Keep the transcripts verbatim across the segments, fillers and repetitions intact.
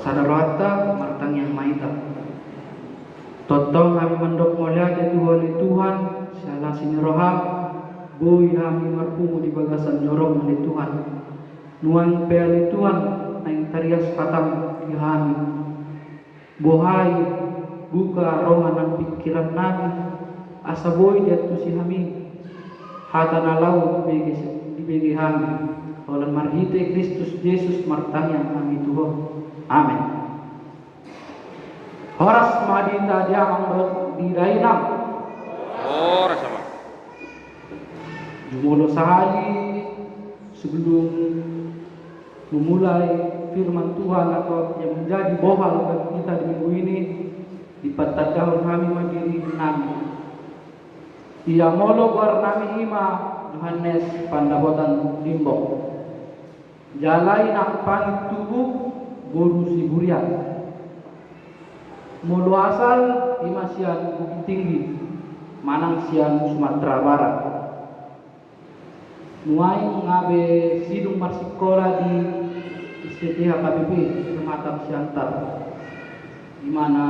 Sada rohanta, martangiang ma hita. Tongtong hami mandok mauliate tu Ho ale Tuhan, siala asi ni roham, boi hami marpungu di bagasan jorong ale Tuhan. Nuaeng pe ale Tuhan, naeng tarias hatam di hami. Bohai, buka roha nang pingkiran nami, asa boi diantusi hami hata na laho dibege, dibege hami. Holan marhite Kristus Jesus martangiang hami tu Ho. Amen. Horas ma di hita damang dohot di dainang. Horas ma. Jumolo sahali sebelum memulai firman Tuhan atau yang menjadi bohal bagi kita di minggu ini, dipatandahon hami ma diri nami. Ia molo goar nami i ma Johannes Pandapotan Limbong. Jala inang Pangit tubu boru Siburian. Molo asal i ma sian Bukittinggi, manang sian Sumatera Barat. Nuaeng nga be sidung marsikola di S P T H K B P Pematang Siantar, di mana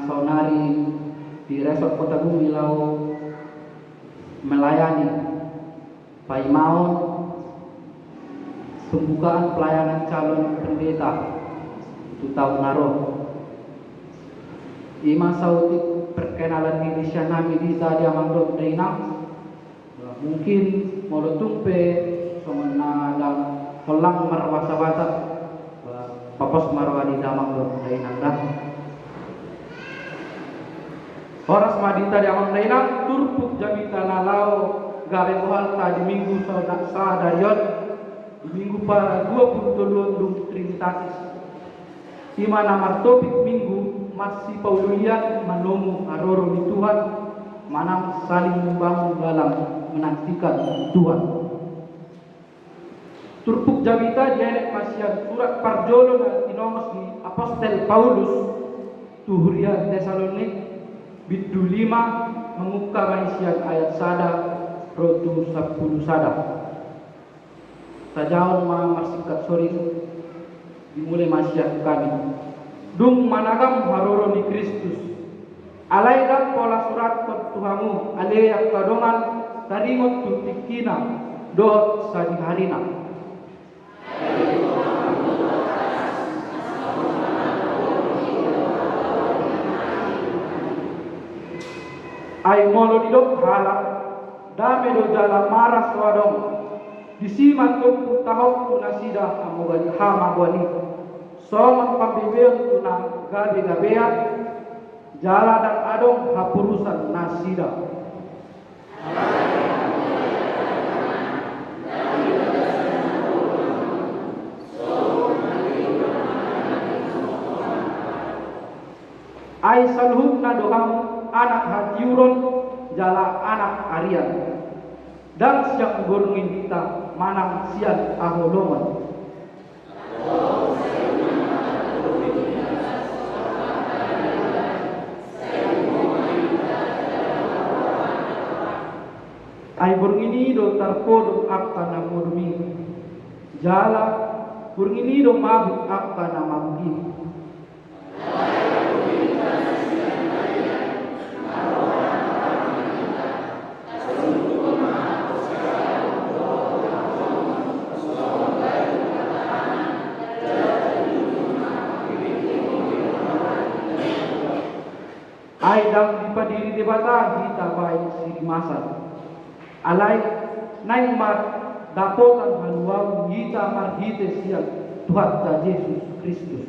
saonari di Resort Kota Bumi laho melayani paimaon pembukaan pelayanan calon pendeta tu taon na ro. I ma saotik perkenalan diri sian hami di hita damang dohot dainang. Mungkin molo tung pe songon na dang holan marwasa-wasa, ba, papos ma roha di damang dohot dainang da. Horas ma di hita damang dainang, turpuk jamita na laho gabe bohalta di minggu sada, sadari on, di minggu pa dua pulu tolu on dung Trinitatis. I ma na martopik minggu, marsipauliulian manomu haroro ni Tuhan, manang saling membangun dalam menantikan Tuhan. Turpuk jamita dienet ma sian surat parjolo na tinongos ni Apostel Paulus tu huria Tesalonik, bindu lima, mangungka ma i sian ayat sada ro tu sampulu sada. Tajaon ma marsingkat soring, dimulai ma sian hami. Dung managam haroro ni Kristus. Alai ndang pola surathon tu hamu, ale angka dongan, taringot tu tingkina dohot sadiharina. Ai molo didok halak, dame do jala mara so adong. Disi ma tumpu tahop tu nasida hamoga-, hamagoan i. Songon pambebeon tu na gabe-gabean, jala ndang adong hapurusan nasida. Ai saluhutna do hamu anak hatiuron jala anak arian. Ndang sian borngin hita manang sian haholomon. Ai borngin i do tarpodom angka na modom i. Jala borngin i do mabuk angka na mabuk i. Ai ndang dipadiri Debata hita baen sirimasan. Alai naeng ma dapotan haluaon hita marhite sian Tuhanta Jesus Kristus.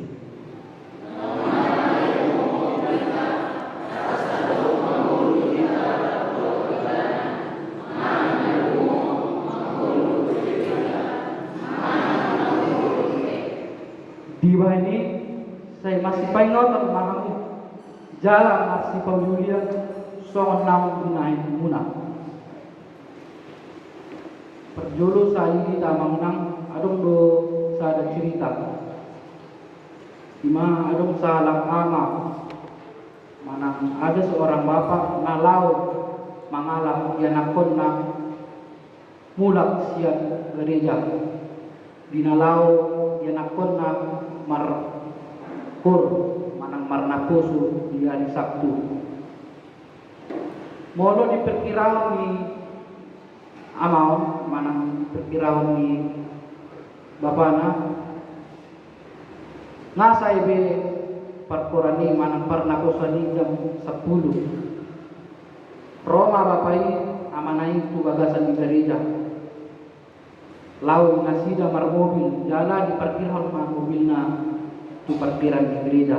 Dibahen i, sai marsipaingoton ma hamu jala marsipauliulian songon naung binahenmuna. Parjolo sahali di hita manang adong do sada cerita. I ma adong sahalak ama manang ada seorang bapak na laho mangalap ianakkonna mulak sian gareja. Di na laho ianakkonna mar-, manang marnaposo di hari Sabtu. Molo di perkiraan ni ama on, manang di perkiraan ni bapana, nga sae be parhoraon i manang parnaposoan i jam sampulu. Ro ma bapa i, amana i tu bagasan ni gareja. Laho nasida marmobil, jala diparkirhon ma mobilna tu parkiran ni gareja.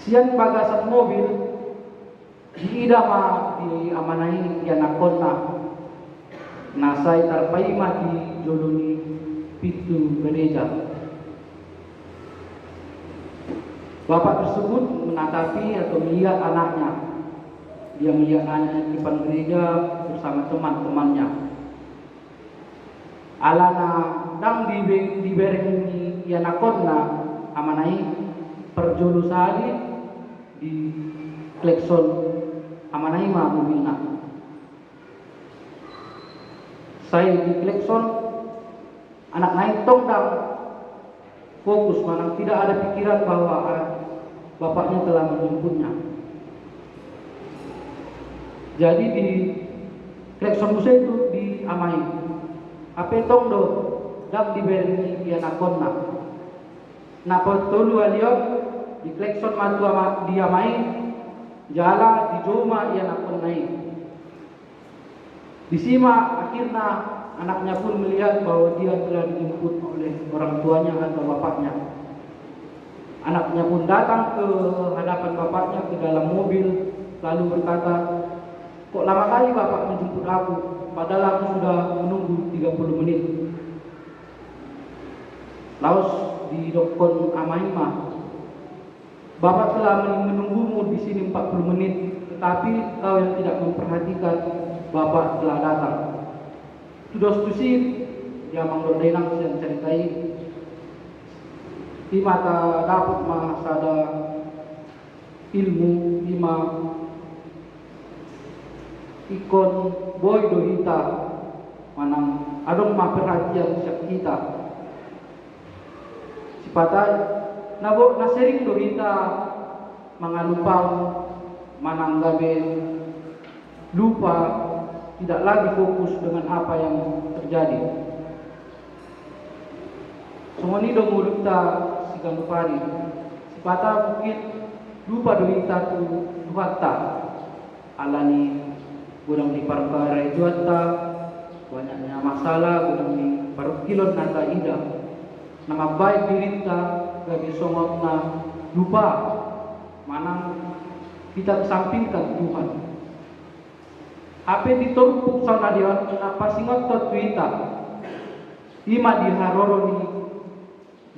Sian bagasan mobil, diida ma di amana i ianakhonna na sai tarpaima di jolo ni pintu gareja. Bapak tersebut menatapi atau melihat anaknya. Dia melihat anaknya di depan gereja bersama teman-temannya. Alana ndang dibe-, dibereng ni ianakhonna, amana i, parjolo sahali diklekson amana i ma mobilna. Sai diklekson, anakna i tong ndang fokus, manang tidak ada pikiran bahwa, ah, bapaknya telah menjemputnya. Jadi diklekson muse tu di ama i. Hape tong do ndang dibereng ni ianakhonna. Na patoluhali on, diklekson ma tu ama, di ama i, jala dijou ma ianakhonna i. Disi ma akhirna anaknya pun melihat bahwa dia telah dijemput oleh orang tuanya atau bapaknya. Anaknya pun datang ke hadapan bapaknya ke dalam mobil, lalu berkata, "Kok lama kali Bapak menjemput aku, padahal aku sudah menunggu tiga puluh menit." Laos didokkon ama i ma, "Bapak telah men-, menunggumu di sini empat puluh menit, tetapi kau yang tidak memperhatikan Bapak telah datang." Tudos tusi, di amang dohot dainang, sian carita i, i ma tadapot ma sada ilmu, i ma ingkon boi do hita manang adong ma perhatian sian hita. Sipata na bo-, na sering do hita mangalupahon manang gabe lupa, tidak lagi fokus dengan apa yang terjadi. Songon i do ngolunta siganup ari. Sipata mungkin lupa do hita tu Tuhanta. Alani godang ni parkara i Tuhanta, banyaknya masalah, godang ni parungkilon na taida, na mambahen dirinta gabe songon na lupa, manang kita kesampingkan Tuhan. Hape di turpuk saonari on na pasingothon tu hita, i ma di haroro ni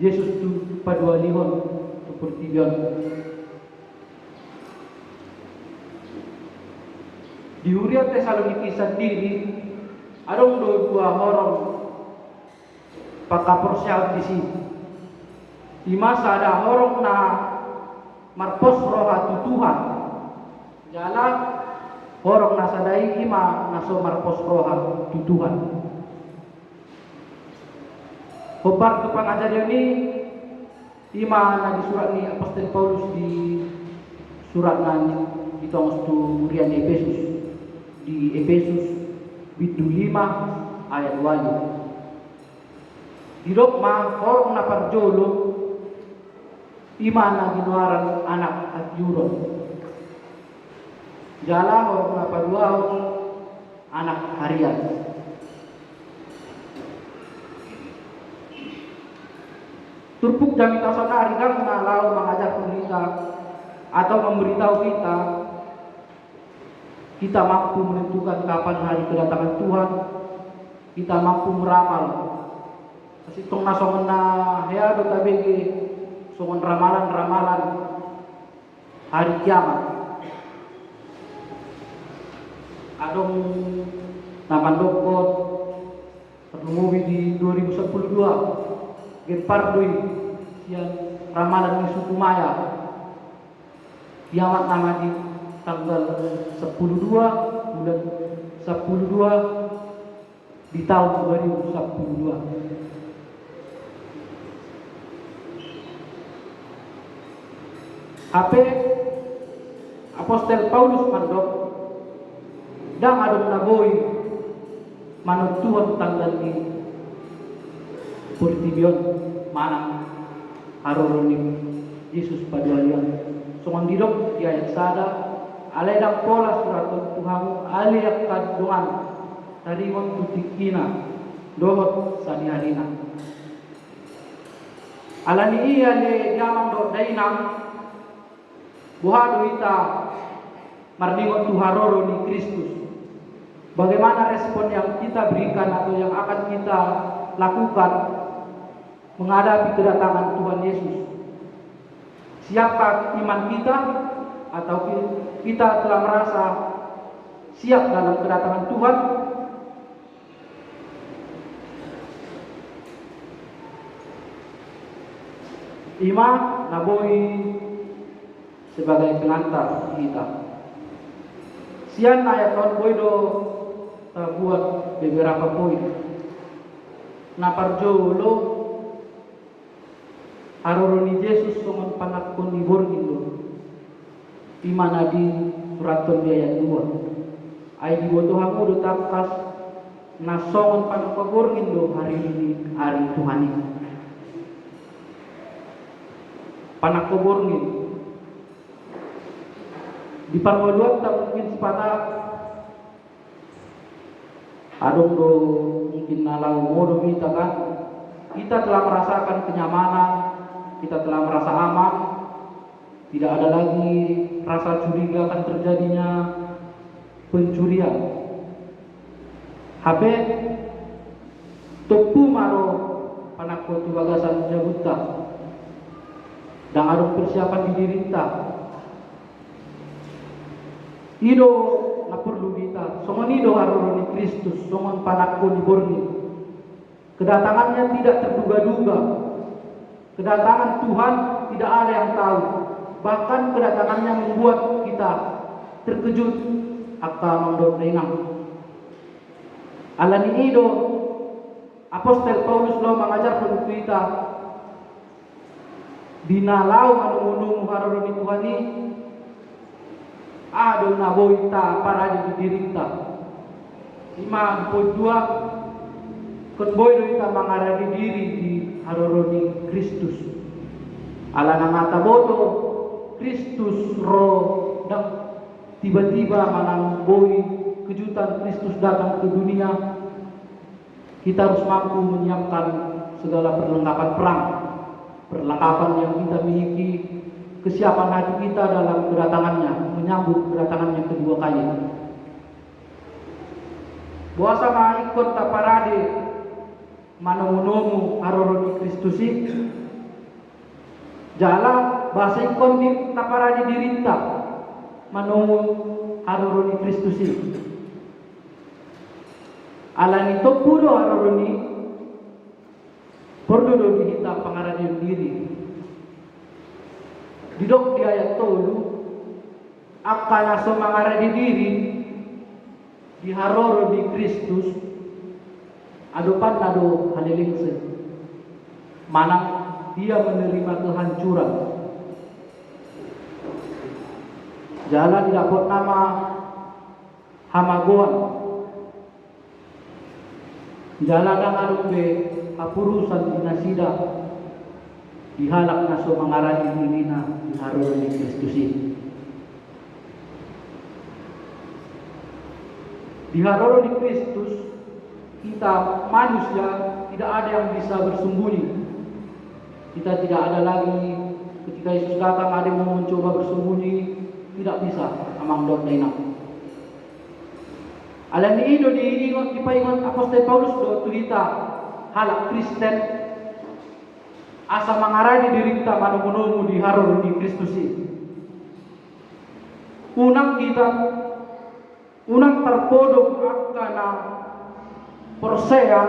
Jesus tu paduahalihon tu portibi on. Di huria Tesaloniki sandiri, adong do dua horong panghaporseaon disi. I ma sada horong na marpos roha tu Tuhan, jala horong na sada i, i ma na so marpos roha tu Tuhan. Hombar tu pangajarion i, i ma na disurat ni apostel Paulus di suratna ni, ditongos tu huria ni Epesus, di Epesus bindu lima ayat ualu. Didok ma horong na parjolo, i ma na ginoaran anak hatiuron. Jala horong na paduahon anak harian. Turpuk jamita saonari ndang na laho mangajarhon hita atau memberitahu hita, kita mampu menentukan kapan hari kedatangan Tuhan, kita mampu meramal. Sasintongna songon na hea do tabege songon ramalan-ramalan hari kiamat. Adong na mandokkon, tarlumobi di dua ribu sampulu dua, gempar do i sian ramalan ni suku Maya. Kiamat nama di tanggal sampulu dua bulan sampulu dua di taon dua ribu sampulu dua. Hape Apostel Paulus mandok, ndang adong na boi manontuhon tanggal ni portibi on manang haroro ni Jesus paduahalihon. Songon didok di ayat sada, alai ndang pola surathon tu hamu ale angka dongan taringot tu tingkina dohot saniharina. Ala ni i ale di amang dohot dainang, boha do hita marningot tu haroro ni Kristus? Bagaimana respon yang kita berikan atau yang akan kita lakukan menghadapi kedatangan Tuhan Yesus? Siapkah iman kita, atau ki-, kita telah merasa siap dalam kedatangan Tuhan? I ma na boi sebagai pengantar hita. Sian ayat on boi do tabuat beberapa poin. Na parjolo, haroro ni Jesus songon panangko ni borngin do. I ma na disurathon di ayat dua. Ai diboto hamu do tangkas na songon panangko borngin do hariri ni ari Tuhan i. Panangko borngin. Di parngoluanta mungkin sipata adong do mungkin na laho modom hita kan. Kita telah merasakan kenyamanan, kita telah merasa aman, tidak ada lagi rasa curiga akan terjadinya pencurian. Hape tompu ma ro panangko tu bagasan jabunta. Ndang adong persiapan di dirinta. I do na porlu di hita, songon i do haroro ni Kristus, songon panangko ni borngin. Kedatangannya tidak terduga-duga. Kedatangan Tuhan tidak ada yang tahu. Bahkan kedatangannya membuat kita terkejut, angka amang dohot dainang. Ala ni i do Apostel Paulus laho mangajarhon tu hita, di na laho manomu-nomu haroro ni Tuhan i, aha do na boi taparade di dirinta? I ma di poin dua, ingkon boi do hita mangarade diri di haroro ni Kristus. Ala nunga taboto, Kristus ro ndang tiba-tiba manang boi kejutan Kristus datang ke dunia. Kita harus mampu menyiapkan segala perlengkapan perang, perlengkapan yang kita miliki, kesiapan hati kita dalam kedatangannya, menyambut kedatangannya kedua kali. Boasa ma ingkon taparade manomu-nomu haroro ni Kristus i? Jala boasa ingkon di, taparade dirinta manomu haroro ni Kristus i? Ala ni tompu do haroro ni, porlu do di hita pangaradeon diri. Didok di ayat tolu, angka na so mangarade diri di haroro ni Kristus, adopanna do halelengse, manang dia menerima kehancuran. Jala didapotna ma hamagoan. Jala ndang adong be hapurusan di nasida, di halak na so mangarade dirina di haroro ni Kristus i. Di haroro ni Kristus, kita manusia tidak ada yang bisa bersembunyi. Kita tidak ada lagi, ketika Yesus datang, ada yang mau mencoba bersembunyi, tidak bisa, amang dohot dainang. Ala ni i do diingot, dipaingot Apostel Paulus do tu hita halak Kristen, asa mangarade dirinta manomu-nomu di haroro ni Kristus i. Unang hita, unang tarpodom angka na porsea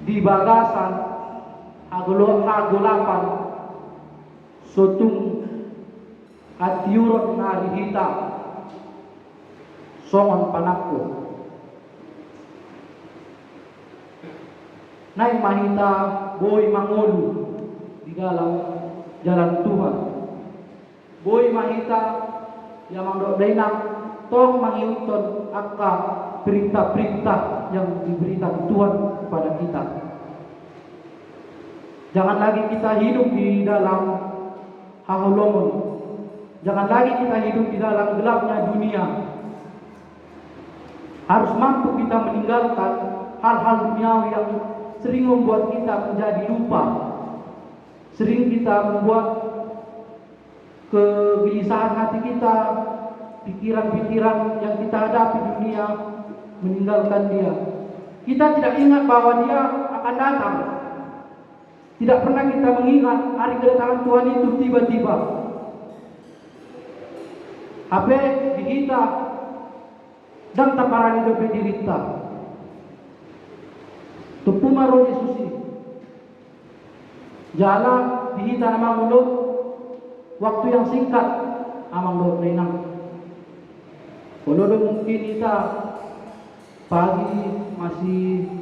di bagasan hagolo-, hagolapan, so tung hatiuron nari hita songon panangko. Naeng ma hita boi mangolu di dalam jalan Tuhan. Boi ma hita, ia amang dohot dainang, tong mangihuthon angka perintah-perintah yang diberikan Tuhan kepada kita. Jangan lagi kita hidup di dalam haholomon. Jangan lagi kita hidup di dalam gelapnya dunia. Harus mampu kita meninggalkan hal-hal duniawi yang sering membuat kita menjadi lupa. Sering kita membuat kegelisahan hati kita, pikiran-pikiran yang kita hadapi dunia, meninggalkan Dia. Kita tidak ingat bahwa Dia akan datang. Tidak pernah kita mengingat hari kedatangan Tuhan itu tiba-tiba. Hape di hita, ndang taparade dope dirinta. Tompu ma ro Jesus i. Jala di hita na mangolu, waktu yang singkat, amang dohot dainang. Olo do mungkin hita pagi masih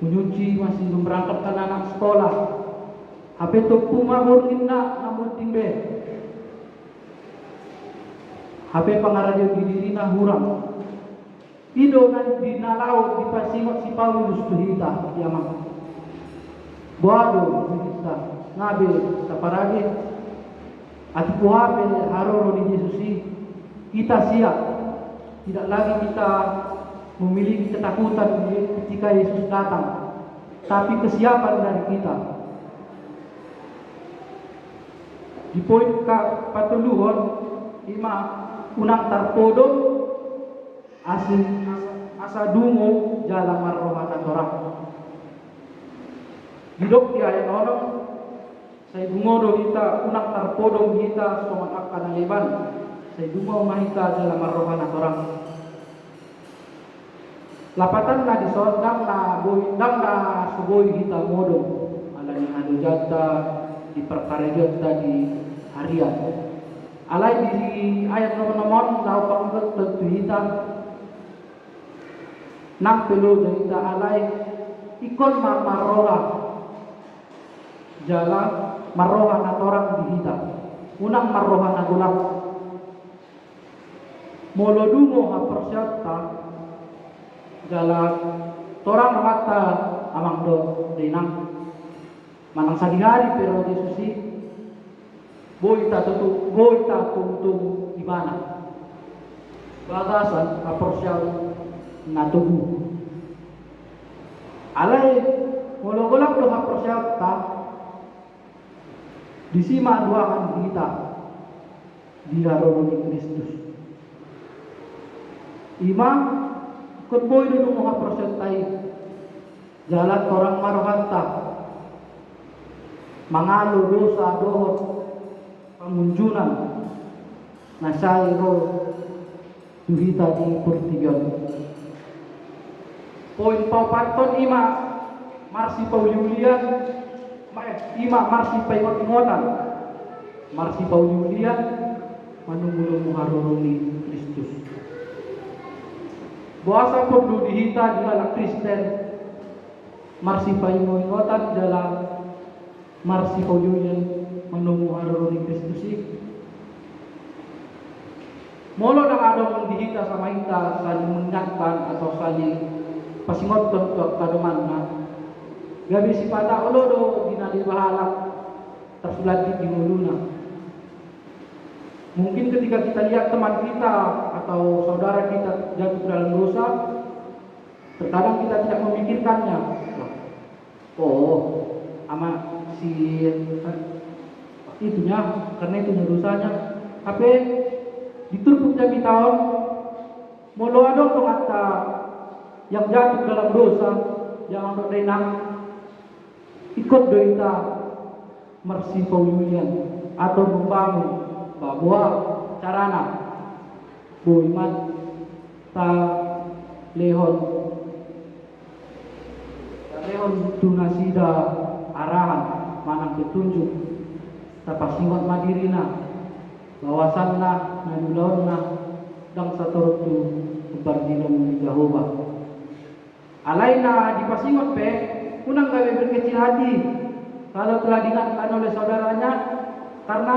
menyuci, masih memberangkatkan anak sekolah. Hape tompu ma borngin na, na munding be. Hape pangaradeon di dirina hurang. I do na di na laho dipasingot si Paulus tu hita, ia amang. Boha do di hita, nga be taparade. Atik boha pe haroro ni Jesus i, kita siap. Tidak lagi kita memiliki ketakutan ketika Yesus datang, tapi kesiapan dari kita. Di poin kapatoluhon, ima unang tarpodom, asa, asa dungo jala marroha na torang. Didok di ayat onom, sai dungo do hita, unang tarpodom hita songon angka na leban, sai dungo ma hita jala marroha na torang. Lapatanna dison, ndang na boi, ndang na so boi hita modom ala ni hadojaonta di parkarejoanta di harian. Alai di ayat onom on laho pangidothon tu hita, nang pe loja hita, alai ingkon ma marroha jala marroha na torang di hita. Unang marroha na golap. Molo dungo haporseaonta jala torang rohanta, amang dohot dainang, manang sadihari pe ro Jesus i, boi tatogu, boi tatogu-togu Ibana. Bagasan haporseaon na togu. Alai molo golap do haporseaonta, disi ma haduangan hita di haroro ni Kristus. Ima, ingkon boi do dungo haporseaonta i, jala torang ma rohanta mangalo dosa dohot pangunjunan na sai ro tu hita di portibi on. Poin paopathon, ima marsipauliulian, ma-, eh, ima marsipaingot-ingotan, marsipauliulian manomu-nomu haroro ni Kristus. Boasa porlu di hita di halak Kristen marsipaingot-ingotan jala marsipauliulian manomu haroro ni Kristus i? Molo ndang adong di hita sama hita saling mengingatkan atau saling pasingothon tu angka donganna, gabe sipata olo do di na deba halak tarsulandit di ngoluna. Mungkin ketika kita lihat teman kita atau saudara kita jatuh ke dalam dosa, terkadang kita tidak memikirkannya. Oh, ama si, eh, itunya, karena itunya dosanya. Hape di turpuk jamita on, molo adong donganna yang jatuh dalam dosa, ia amang dohot dainang, ingkon do hita marsipauliulian atau membangun, ba boha carana boi ma talehon, talehon tu nasida arahan manang petunjuk, tapasingot ma dirina bahwasanna na niulaonna ndang satorop tu pardilon ni Jahowa. Alai na dipasingot pe, unang gabe berkecil hati kalau telah diingatkan oleh saudaranya, karena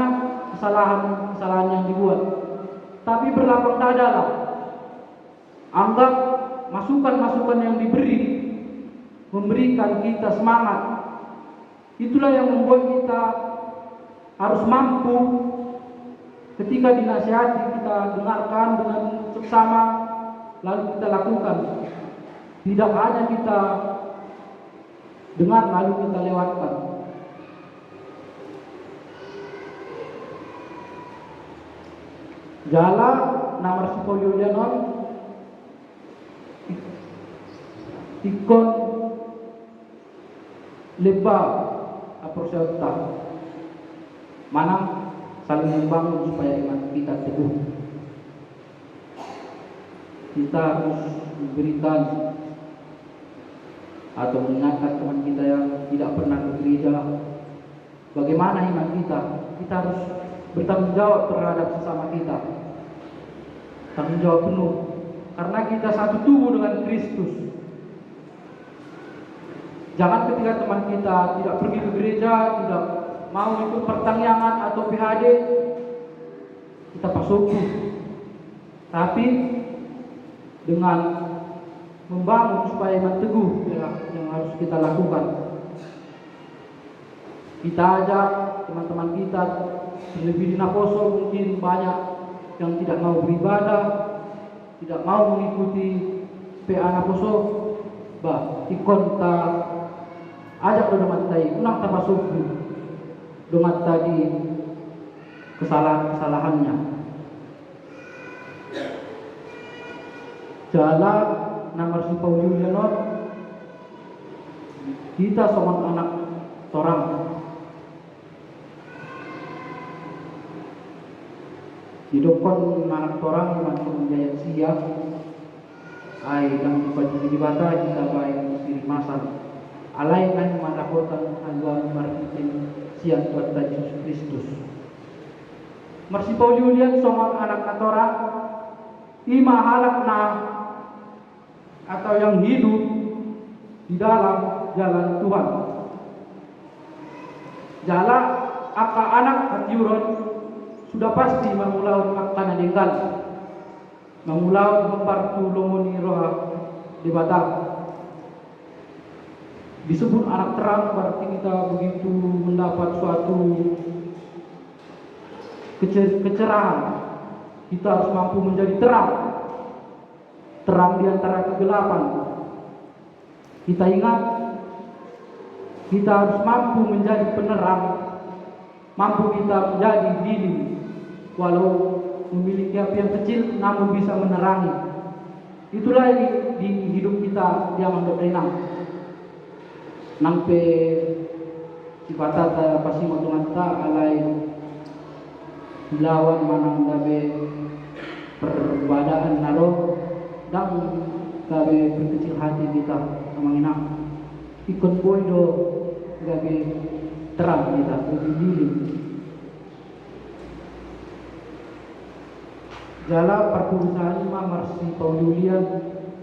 kesalahan-kesalahan yang dibuat. Tapi berlapang dadalah. Anggap masukan-masukan yang diberi memberikan kita semangat. Itulah yang membuat kita harus mampu ketika dinasihati, kita dengarkan dengan seksama, lalu kita lakukan. Tidak hanya kita dengar lalu kita lewatkan. Jala na marsipauliulian on ingkon lemba haporseaonta manang saling membangun supaya iman kita teguh. Kita harus memberikan atau mengingatkan teman kita yang tidak pernah ke gereja bagaimana iman kita. Kita harus bertanggung jawab terhadap sesama kita. Tanggung jawab penuh. Karena kita satu tubuh dengan Kristus. Jangan ketika teman kita tidak pergi ke gereja, tidak mau ikut pertanggiangan atau P H D, kita pasombu. Tapi dengan membangun supaya iman teguh, ya, yang harus kita lakukan. Kita ajak teman-teman kita, terlebih di naposo, mungkin banyak yang tidak mau beribadah, tidak mau mengikuti P A naposo. Bah, ingkon ta ajak do donganta i, unang tapasombu donganta di kesalahan-kesalahannya. Jala na marsipauliulian on, hita songon anak torang. Didokkon anak torang ima songon di ayat sia, ai ndang dipajumui Debata hita baen sirimasan. Alai naeng mandapotan haluaon marhite sian Tuhanta Jesus Kristus. Marsipauliulian songon anak na torang, ima halak na atau yang hidup di dalam jalan Tuhan. Jala angka anak hatiuron sudah pasti mangulahon angka na denggan, mangulahon hombar tu lomo ni roha Debata. Disebut anak terang berarti kita begitu mendapat suatu kece- kecerahan. Kita harus mampu menjadi terang. Terang di antara kegelapan. Kita ingat, kita harus mampu menjadi penerang, mampu kita menjadi lilin, walau memiliki api yang kecil namun bisa menerangi. Itulah di, di hidup kita di amang dohot dainang. Nang pe sipata tapasingot donganta alai lawan manang gabe perbadaan na ro, ndang gabe berkecil hati hita amang inang. Ingkon boi do gabe terang hita, gabe lilin. Jala parpudi sahali ma marsipauliulian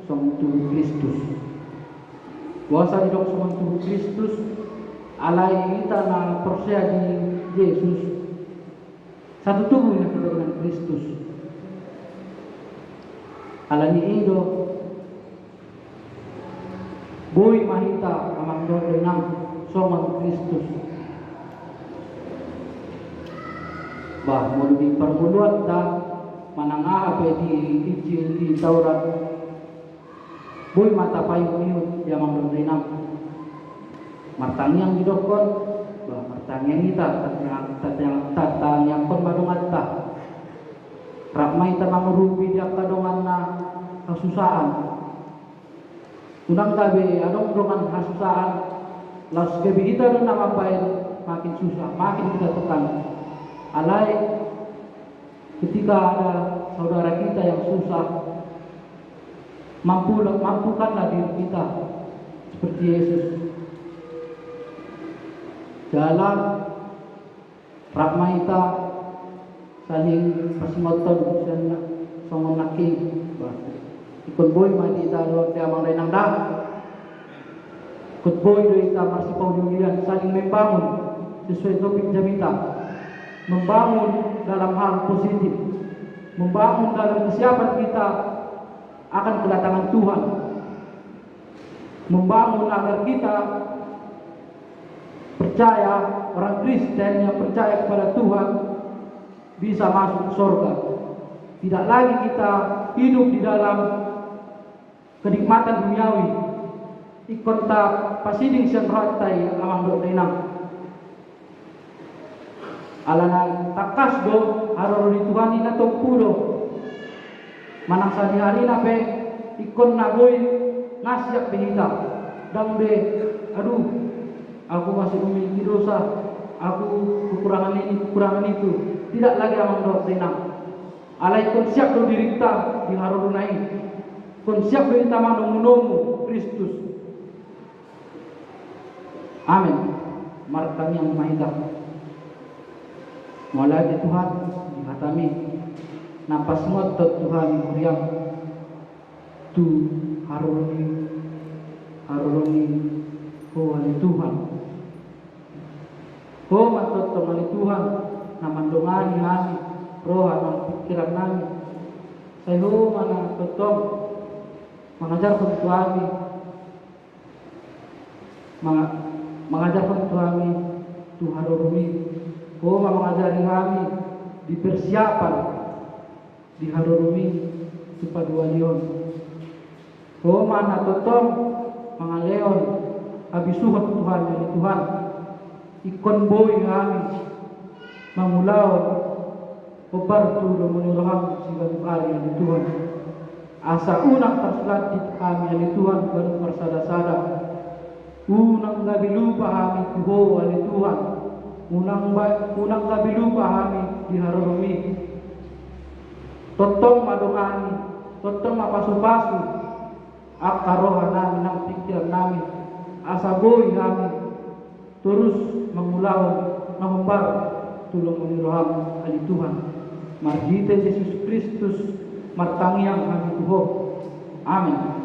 songon tubu Kristus. Boasa didok songon tubu Kristus? Alai hita na porsea di Jesus, satu tubu ma hita dengan Kristus. Alani i do, boi ma hita amang dohot dainang songon Kristus. Bah, molo di parngoluanta manang aha pe di Injil, di Taurat, boi ma tapaihutihut di amang dohot dainang. Martangiang didokkon, bah, martangiang hita, tangiang, tangiang, tangiangkon ma donganta. Rap ma hita mangurupi di angka dongan na hasusaan. Unang gabe adong dongan hasusaan, laos gabe hita do na mambaen makin susah, makin kita tekan. Alai ketika ada saudara kita yang susah, mampu, mampukanlah diri kita seperti Yesus. Jala rap ma hita saling pasingothon sian na songon nangkin. Bah, ingkon boi ma di hita dohot di amang dainang da. Ingkon boi do hita marsipauliulian, saling membangun sesuai topik jamita. membangun dalam hal positif, membangun dalam kesiapan kita akan kedatangan Tuhan, membangun agar kita percaya, orang Kristen yang percaya kepada Tuhan bisa masuk surga. Tidak lagi kita hidup di dalam kenikmatan duniawi. Ingkon tapasiding sian rohanta i, amang dohot dainang. Alana tangkas do, haroro ni Tuhan i na tompu do. Manang sadiharina pe ingkon na boi, na siap be hita. Ndang be, aduh, aku masih memiliki dosa, aku kekurangan ini, kekurangan itu. Tidak lagi, amang dohot dainang. Alai ingkon siap do dirinta di harorona i. Ingkon siap do hita manomunomu Kristus. Amen. Martangiang ma hita. Mauliate Tuhan, di hataMi na pasmothon tu hami huriaM, tu haroro ni, haroro ni Ho ale Tuhan. Ho ma tongtong ale Tuhan, na mandongani hami, roha nang pingkiran nami. Sai Ho ma na tongtong mangajarhon tu hami, manga-, mangajarhon tu hami tu haroroMi. Ho ma mangajari hami di persiapan di haroroMi tu paduahon on. Ho ma na tongtong mangalehon habisuhon tu hami ale Tuhan. Ingkon boi hami mangulahon hombar tu lomo ni rohaM siganup ari ale Tuhan. Asa unang tarsulandit hami ale Tuhan ganup marsadasada. Unang gabe lupa hami tu Ho ale Tuhan. Unang ba-, unang gabe lupa hami di haroroMi. Tongtong ma dongani, tongtong ma pasupasu angka roha nami nang pingkiran nami, asa boi hami torus mangulahon na hombar tu lomo ni rohaM ale Tuhan. Marhite Jesus Kristus martangiang hami tu Ho. Amen.